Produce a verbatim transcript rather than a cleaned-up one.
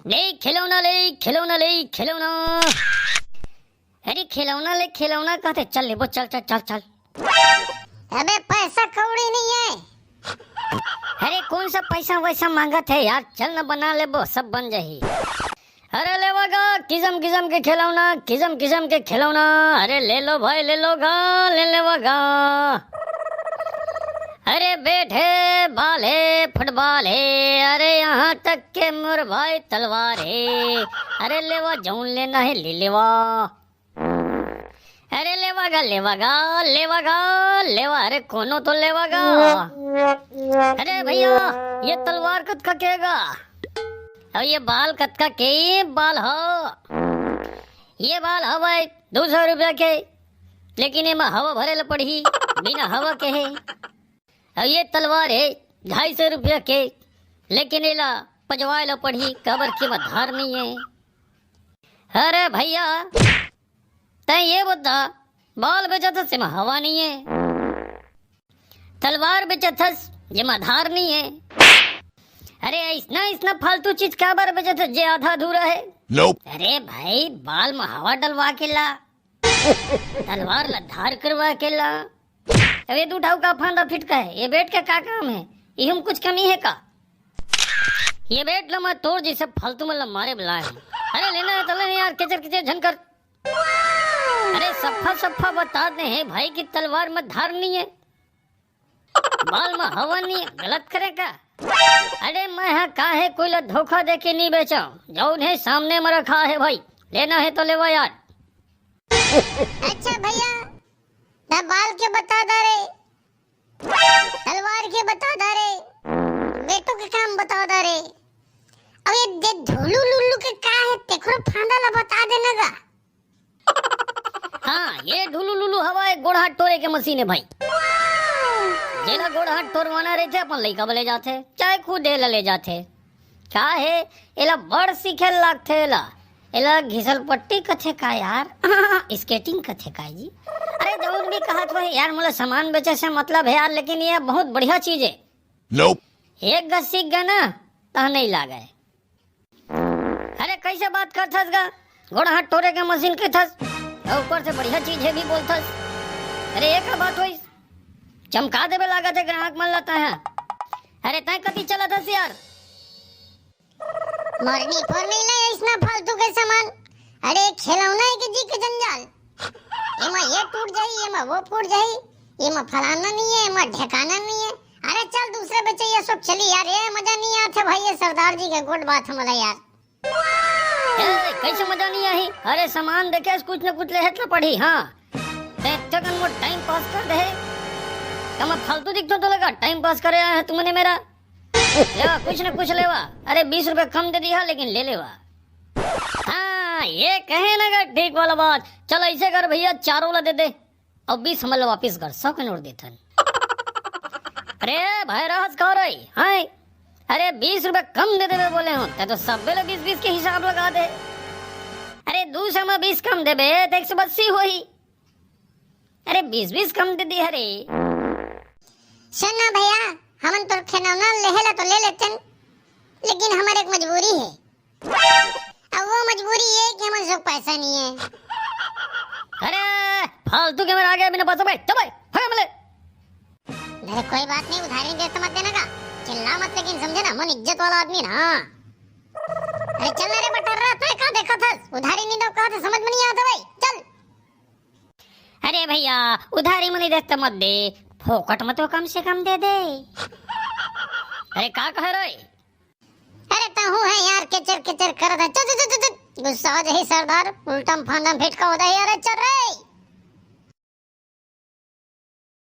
ले खिलौना, ले खिलौना, ले खिलौना। अरे खिलौना ले, खिलौना कहते, चल लेबो, चल चल चल चल। अबे पैसा कौड़ी नहीं है। अरे कौन सा पैसा वैसा मांगत है यार, चल ना बना लेबो, सब बन जाही। अरे लेवा गा किसम किसम के खिलौना, किसम किसम के खिलौना। अरे ले लो भाई, ले लो गा, ले लेवा गा। अरे बैट है, बॉल है, फुटबॉल है, अरे यहाँ तक के मोर भाई तलवार है। अरे लेवा, जौन लेना है ले लेवा। अरे लेवा गा, लेवा गा, लेवा गा, लेवा, अरे कोनो तो लेवा गा। अरे भैया, ये तलवार कतका के गा? अब ये बॉल कतका के? बॉल हो, ये बॉल हो भाई, दो सौ रुपया के, लेकिन एमा हवा भरे ला पड़ही, बिना हवा के है। अब ये तलवार है ढाई सौ रुपया के, लेकिन एला पजवाए ला पड़ही, काबर के एमा धार नहीं है। अरे भैया, तैं ये बता, बॉल बेचत हस, एमा हवा नहीं है, तलवार बेचत हस, जेमा धार नहीं है। अरे ऐसना ऐसना फालतू चीज काबर बेचत हस जे आधा अधूरा है? Nope। अरे भाई, बॉल में हवा डलवा के ला, तलवार ला धार करवा के ला। अब ये दू ठाऊ का फांदा फिटका है, ये बैट के का काम है? इहू में कुछ कमी है का? ये बैट ला मैं तोर जैसे फालतू मन ला मारे बर लाए हँव। अरे लेना है तो ले यार, किचर किचर झन कर। अरे सफा सफा बता दे हैं भाई कि तलवार में धार नहीं है, बॉल में हवा नहीं है, गलत करे का? अरे मैं हा का है कोई ला धोखा दे के नहीं बेचा हूँ, जौन है सामने में रखा है भाई, लेना है तो लेवा यार। अच्छा भैया, त बॉल के बता दा रे, तलवार के बता दा रे, बैटो के काम बता दा रे। अब ये जे ढुलू लुल्लू के का है, तेखरो फांदा ला बता देना गा। हाँ, ये ढुलू लुलू हवा एक गोड़ हाथ टोरे के मशीन है भाई। जेला गोड़ हाथ टोरवाना रहिथे, अपन लइका बर ले जाथे, चाहे खुद एला ले जाथे। का हे, एला बड़ सीखे लागथे एला। एला घिसल पट्टी कथे का यार? स्केटिंग कथे का जी? अरे जौन भी कहत होही यार, मोला सामान बेचे से मतलब है यार, लेकिन ये बहुत बढ़िया चीज है। Nope। एक गा सीख गे ना, तह नहीं लागे। अरे कैसे बात करथस गा? गोड़ हाथ टोरे के मशीन कथस, अउ ऊपर से बढ़िया चीज है भी बोलथस। अरे ये का बात होइस? चमका देबे लागत है ग्राहक मन ला तैं हा। अरे तैं कति चलत हस यार? मोर निपोर नहीं ले अइसना फालतू के सामान। अरे खिलौना है कि जी के जंजाल। एमा ये टूट जाही, एमा वो फूट जाही, एमा फलाना नहीं है, एमा ढेकाना नहीं है। अरे चल दूसरे बेचैया सब चली यार, ये मजा नहीं आथे भाई, ये सरदार जी के गोठ बात हमला यार। ए, कैसे मजा नहीं आही? अरे सामान देखे कुछ न कुछ लेहे ला पड़ही, हाँ। तैं इतने कन मोर टाइम पास कर दे। का मैं फालतू दिखथों तोला का टाइम पास करे आए हा तुमने मेरा? लेवा, कुछ न कुछ लेवा। अरे बीस रुपए कम दे दिहा, लेकिन ले लेवा। हाँ, ये कहे ना का ठीक वाला बात। चल ऐसे कर भैया, चारों ला दे दे। अउ बीस हमला वापिस कर, सौ के नोट देथन। अरे भाई रहस का रे, हाँ? अरे बीस रुपए कम दे देबे बोले हँव, तैं तो सब्बे ला बीस बीस के हिसाब लगा दे। अरे दू सौ में बीस कम देबे त एक सौ अस्सी होही। अरे बीस बीस कम दे दिहा रे। सुन ना भैया, हमन तोर खिलौना लेहे ला तो ले लेतेन, लेकिन हमर एक मजबूरी है। अब वो मजबूरी ये कि हमन सब पैसा नहीं है। अरे फालतू के मेरा आगे बिना पैसा भाई, चल भाई, भाग मिले। अरे कोई बात नहीं, उधारी दे तो मत देना का, चिल्ला मत, लेकिन समझे ना, मन इज्जत वाला आदमी ना। अरे चल ना रे बटर्रा, तैं का देखत हस? उधारी नहीं दो कहा तो समझ में नहीं आता भाई, चल। अरे भैया, उधारी में नहीं दे तो मत दे, फोकट में तो कम से कम दे दे। अरे का कहे रे? अरे तहूँ है यार, केचर केचर करत है। चल, चल, चल, चल, चल। गुस्सा हो जाही सरदार, उल्टा में फांदा में फिटका हो जाही। अरे चल रे।